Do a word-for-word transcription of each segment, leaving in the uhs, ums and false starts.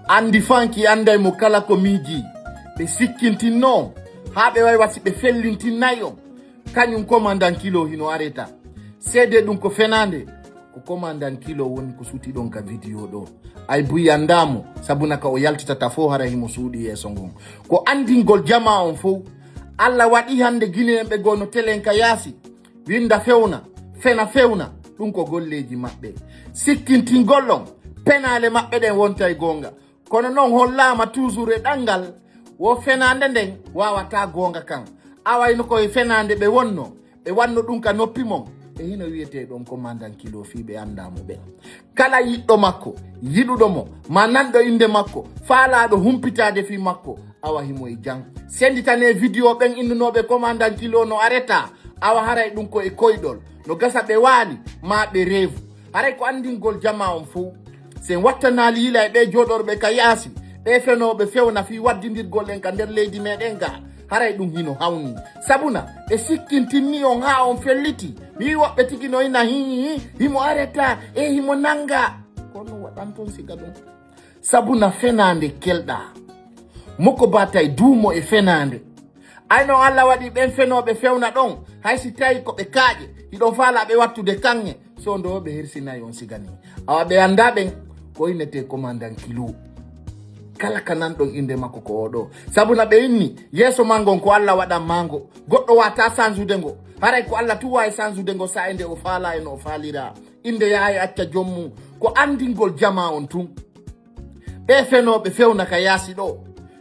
Anndi fanki annday mo kala ko miiji. Ɓe sikkintinno haa ɓe wayi wasi ɓe fellintinnay on. Kañum commandant Kilo hino areta. Seede ɗum ko fenaande. Ko commandant Kilo woni ko suti ɗon ka video ɗo. Ay buy anndaa mo, sabuna ka o yaltitata fof hara himo suuɗi yeeso ngon. Ko anndingol jamaa on fof. Allah waɗi hannde Guinéen ɓe goo no telen ka yaasi. Winnda fewna, fena fewna, ɗum ko golleeji maɓɓe. Sikkintingol on, penaale maɓɓe ɗen wontay goonga. Kono noon hollaama toujours e ɗanngal, wo fenaande nden waawata goonga kan. Awayno koye fenaande ɓe wonno, ɓe wanno ɗum ka noppi mon. E hino wiyetee ɗon commandant Kilo fii ɓe anndaa mo ɓen. Kala yiɗɗo makko, yiɗuɗo mo, ma nanɗo innde makko, faalaaɗo humpitaade fii makko, awa himo e jam. Senditane video ɓen innunooɓe commandant Kilo no areta, awa haray ɗum ko e koyɗol. No gasa ɓe waali, ma ɓe reevu. Haray ko anndingol jamaa on fow. Sen wattanaali yila e ɓe jooɗorɓe ka yaasi, ɓe fenooɓe fewna fii waddindirgol en ka nder leydi meɗen ga. Haray ɗum hino hawni. Sabuna, ɓe sikkintinni on haa on felliti. Mi wi'i woɓɓe tigi no ina hi, hi, himo areta, e himo nanga. Kono waɗan ton siga ɗum. Sabuna fenaande kelɗa. Moko batay duumo e fenaande. Ay non Allah waɗi ɓen fenooɓe fewna ɗon, hay si tawi ko ɓe kaaƴe, hiɗon faala ɓe wattude kaŋŋe, so ndo ɓe hirsinay on siga ni. Awa ɓe anndaa ɓen, ko innetee commandant Kilo. Kala ka nanɗon innde makko ko oo ɗoo. Sabuna ɓe inni, yeeso maa ngon ko Allah waɗan maa ngo. Goɗɗo waata sansude ngo. Haray ko Allah tun waawi sansude ngo saa'i nde o faalaa e no o faaliraa. Innde yahay acca joom mum. Ko anndingol jamaa on tun. Ɓe fenooɓe fewna ka yaasi ɗoo,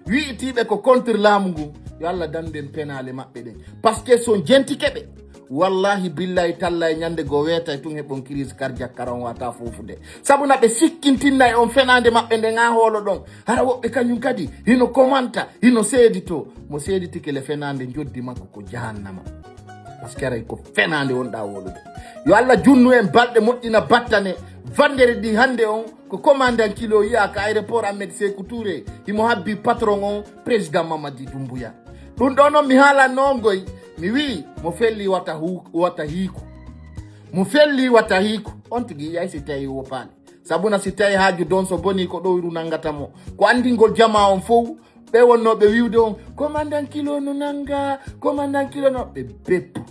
wi'itiiɓe ko contre laamu ngun, yo Allah dandu en penaale maɓɓe ɗen. Parce que so on jentike ɓe, wallahi, billahi, tallahi, ñande goo weetay tun heɓon crise cardiaque, kara on waata foofude. Sabuna ɓe sikkintinnay on fenaande maɓɓe nden haa hoolo ɗon. Hara woɓɓe kañum kadi, hino komanta, hino seeditoo. Mo seeditike le fenaande, njoddi makko ko jahannama. Parce que haray ko fenaande wonɗaa wolude. Yo Allah junnu en balɗe moƴƴina battane. Vendredi hannde on, ko commandant Kilo yi'aa ka aéroport Ahmed Sékou Touré, himo habbi patron on, président Mamadi Doumbouya. Ɗum ɗoo non mi haalanno on goy, mi wi'i mo felli wata hu-, wata hiiku. Mo felli wata hiiku. On tigi yi'ay si tawi woppaali. Sabuna si tawi haaju don so boni ko ɗowru nangata mo. Ko anndingol jamaa on fow, ɓe wonnooɓe wi'ude on, commandant Kilo no nanga, commandant Kilo no, ɓe beppu.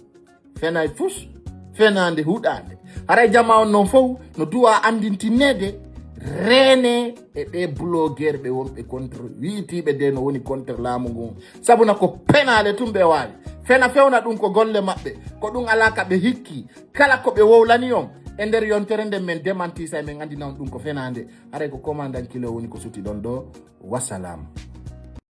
Fenay fus, fenaande huɗaande. Haray jamaa on non fow no du'a anndintinneede, reene e ɓe blogueur ɓe wonɓe contre, wi'itiiɓe de no woni contre laamu ngun. Sabuna ko penaale tun ɓe waawi. Fena fewna ɗum ko golle maɓɓe. Ko ɗum alaa ka ɓe hikki. Kala ko ɓe wowlani on, e nder yontere nden men demanti sa men anndina on ɗum ko fenaande. Haray ko commandant Kilo woni ko suti ɗon ɗoo. Wassalam.